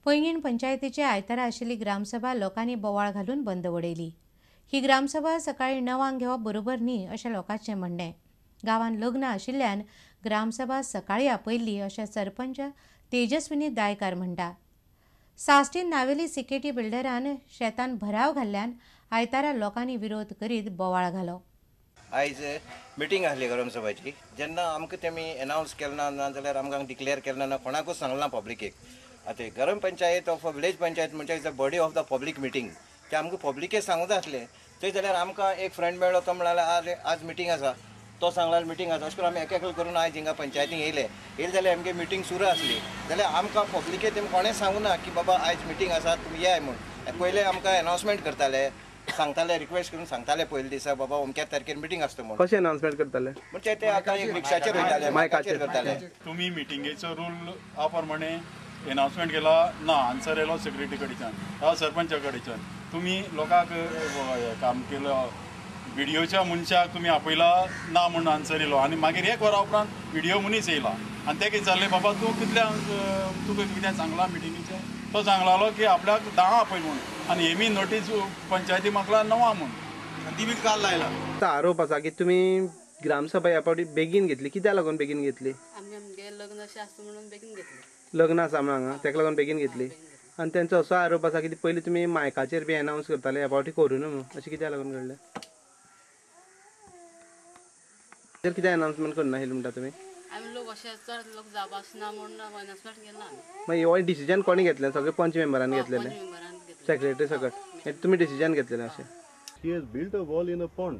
पैंगीण पंचायतीचे आयतारा आशिल्ली ग्रामसभा लोकांनी बोवाळ घालून बंद वडयली. ही ग्रामसभा सकाळी 9 घेवप बरोबर न्ही अशें लोकांचें म्हणणें. गांवांत लग्न आशिल्ल्यान ग्रामसभा सकाळी आपयल्ली अशें सरपंच तेजस्विनी दायकार म्हणटा. साश्टीन नावेली सिकेटी बिल्डरान शेतान भराव घाल्ल्यान आयतारा लोकांनी विरोध करीत बोवाळ घालो. आयज मिटींग आसली ग्रामसभाची, जेन्ना आमकां तेमी एनावन्स केलें ना, ना जाल्यार आमकां डिक्लेअर केलें ना, कोणाकूच सांगलां पब्लिकेक. आतां ग्राम पंचायत ऑफ विलेज पंचायत म्हणजे is a body of the public meeting, ते आमकां पब्लिकेक सांगूंक जाय आसलें. थंय जाल्यार आमकां एक फ्रेंड मेळ्ळो, तो म्हणालो आज मिटींग आसा, तो सांगला मिटींग आसा. अशें करून आमी एक एकलो करून आयज हिंगा पंचायतीक येयले. येयले जाल्यार आमगे मिटींग सुरू आसली. जाल्यार आमकां पब्लिकेक तेमी कोणें सांगूं ना की बाबा आयज मिटींग आसा तुमी येयाय म्हूण. पयलें आमकां एनावन्समेंट करताले, सांगताले, रिक्वेस्ट करून सांगताले पयले दिसा बाबा अमक्या तारखेर मिटींग आसता म्हूण. कशें अनाउन्समेंट करताले म्हणजे ते आतां एक रिक्षाचेर वयताले, मायकाचेर करताले. तुमी मिटिंगेचो रूल आ प्रमाणे एनाउन्समेंट केला ना, आन्सर येयलो सेक्रेटरी कडच्यान वा सरपंचा कडच्यान. तुमी लोकांक काम केलो, विडियोच्या मनशाक तुमी आपयला ना म्हूण आन्सर येयलो आनी मागीर एक वरा उपरांत विडियो मनीस येयला आनी ते कितें विचारलें, बाबा तूं कितल्यांक तुका कितें सांगलां मिटिंगेचें? तो सांगलालो की आपल्याक 10 आपय म्हूण आनी हेमी नोटीस पंचायती मागला 9 म्हूण ती बी काल लायला. आरोप आसा की तुमी ग्रामसभा ह्या फावटी बेगीन घेतली, कित्याक लागून बेगीन घेतली? आमी आमगे लग्न अशें आसता म्हणून बेगीन घेतली. लग्न आसा म्हणून हांगा तेका लागून बेगीन घेतली. आनी तेंचो असो आरोप आसा की पयलीं तुमी मायकाचेर बी एनावन्स करताले, ह्या फावटी करूं न्हू, अशें कित्याक लागून घडलें? कितें अनाउन्समेंट करना आशिल्लें म्हणटा तुमी? आमी लोक अशें चड लोक जावपा आसना म्हणून अनाउन्समेंट केलें आमी. मागीर हो डिसिजन कोणी घेतलें? सगळे पंच मेंबरांनी घेतलेलें, सेक्रेटरी सकट तुमी डिसिजन घेतलेलें अशें? He has built a wall in a pond.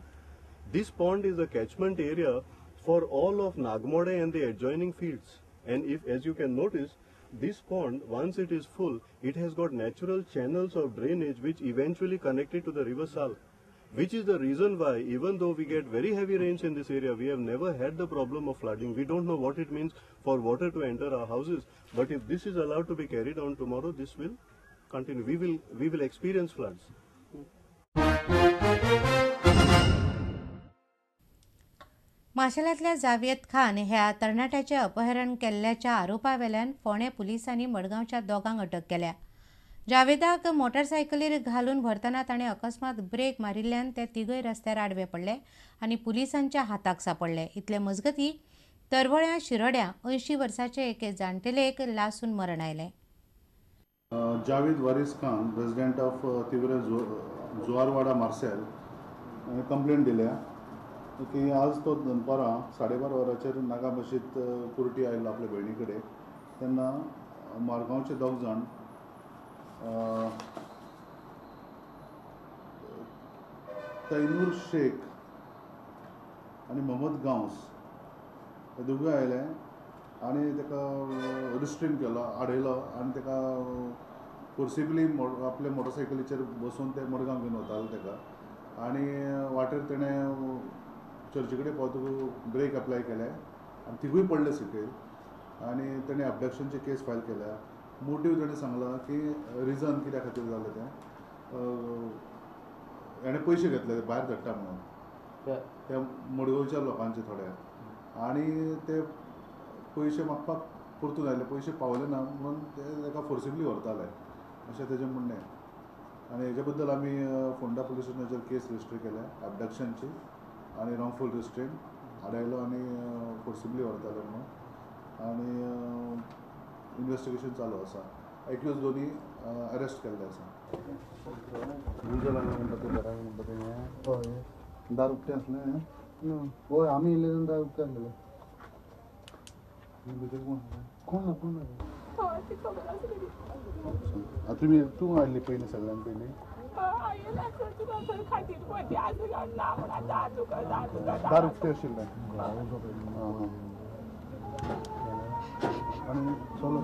This pond is a catchment area for all of Nagmode and the adjoining fields. And if, as you can notice, this pond, once it is full, it has got natural channels of drainage which eventually connect it to the river Sal, which is the reason why even though we get very heavy rains in this area, we have never had the problem of flooding. We don't know what it means for water to enter our houses, but if this is allowed to be carried on tomorrow, this will continue. We will experience floods. माशेलांतल्या जावेद खान ह्या तरणाट्याचें अपहरण केल्ल्याच्या आरोपावेल्यान फोंडें पुलिसांनी मडगांवच्या दोगांक अटक केल्या. जावेदाक मोटरसायकलीर घालून व्हरतना ताणें अकस्मात ब्रेक मारिल्ल्यान ते तिगय रस्त्यार आडवे पडले आनी पुलिसांच्या हाताक सांपडले. इतले मजगती तरवळ्यां शिरोड्यां 80 वर्साचे एके जाणटेलेक लासून मरण आयलें. Javed Waris Khan, resident of Tivre Juwarwada Marcel, complaint दिल्या की आज तो दनपारां 12:30 वरांचेर नागा मशीद कुर्टी आयलो आपल्या भयणी कडेन, तेन्ना मारगांवचे दोग जाण तैनूर शेख आनी मोहम्मद गांवस हे दोगूय आयले आनी ताका रिस्ट्रेन केलो, आडयलो आनी ताका फोर्सिबली आपल्या मोटरसायकलीचेर बसून ते मडगांव घेवन वताले ताका. आनी वाटेर तेणें चर्ची कडेन पावतकूच ब्रेक अप्लाय केले आनी तिगूय पडले सकयल आनी तेणें अबडक्शनची केस फायल केल्या. मोटीव तेणें सांगला की रिजन कित्या खातीर जालें तें, हेणें पयशे घेतले भायर धाडटा म्हणून त्या मडगांवच्या लोकांचे थोड्या, आनी ते पयशे मागपाक परतून आयले, पयशे पावले ना म्हणून ते ताका फोर्सिबली व्हरताले अशें तेजें म्हणणें. आनी हेजे बद्दल आमी फोंडा पुलीस स्टेशनाचेर केस रजिस्टर केल्या एबडक्शनची आनी रॉंगफूल रिस्ट्रेन, आडायलो आनी फोर्सिबली व्हरताले म्हणून, आनी इन्वेस्टिगेशन चालू आसा. एक्यूज दोनी अरेस्ट केल्ले आसा. उजो लागलो म्हणटा तें घराक म्हणटा तें हय, दार उक्तें आसलें? हय, आमी येयले तेन्ना दार उक्तें आसलेलें. भितर कोण कोण ना, कोण ना. आतां तुमी तूं आयली पयलीं, सगळ्यान पयलीं दार उक्तें आशिल्लें आनी चलो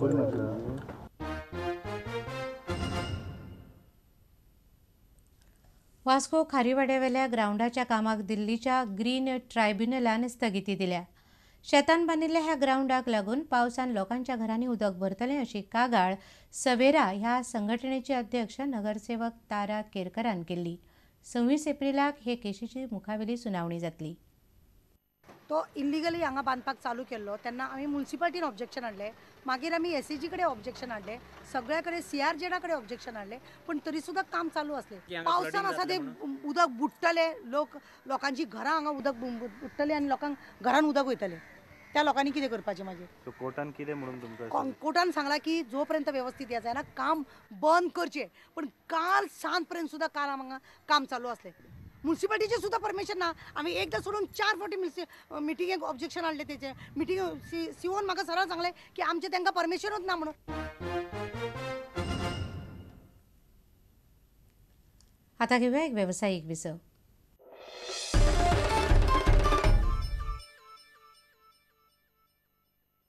बरें नाशिल्लें. वास्को खारीवाड्यावेल्या ग्रावंडाच्या कामाक दिल्लीच्या ग्रीन ट्रायब्युनलान स्थगिती दिल्या. शेतान बांदिल्ल्या ह्या ग्रावंडाक लागून पावसान लोकांच्या घरांनी उदक भरतलें अशी कागाळ सवेरा ह्या संघटनेचे अध्यक्ष नगरसेवक तारा केरकरान केल्ली. 26 एप्रिलाक हे केशीची मुखावेली सुनावणी जातली. तो इल्लिगली हांगा बांदपाक चालू केल्लो तेन्ना आमी मुन्सिपाल्टीन ऑब्जेक्शन हाडलें, मागीर आमी एसएजी कडेन ऑब्जेक्शन हाडलें, सगळ्या कडेन सीआरजेडा कडेन ऑब्जेक्शन हाडलें, पूण तरी सुद्दां काम चालू आसलें. पावसान आसा ते उदक बुडटलें, लोक लोकांची घरां हांगा उदक बुडटलें आनी लोकांक घरान उदक वयतलें. त्या लोकांनी कितें करपाचें मागीर? कोर्टान कितें म्हणून तुमकां? कोर्टान सांगलां की जो पर्यंत वेवस्थीत हें जायना काम बंद करचें, पूण काल सांज पर्यंत सुद्दां काल हांगा काम चालू आसलें. मुन्सिपाल्टीचें सुद्दां परमिशन ना. आमी एकदां सोडून 4 फावटी मिटिंगेक ऑब्जेक्शन हाडलें. तेचें मिटींग सीओन म्हाका सरळ सांगलें की आमचें तांकां परमिशनूच ना म्हणून. आतां घेवया एक वेवसायीक विसव.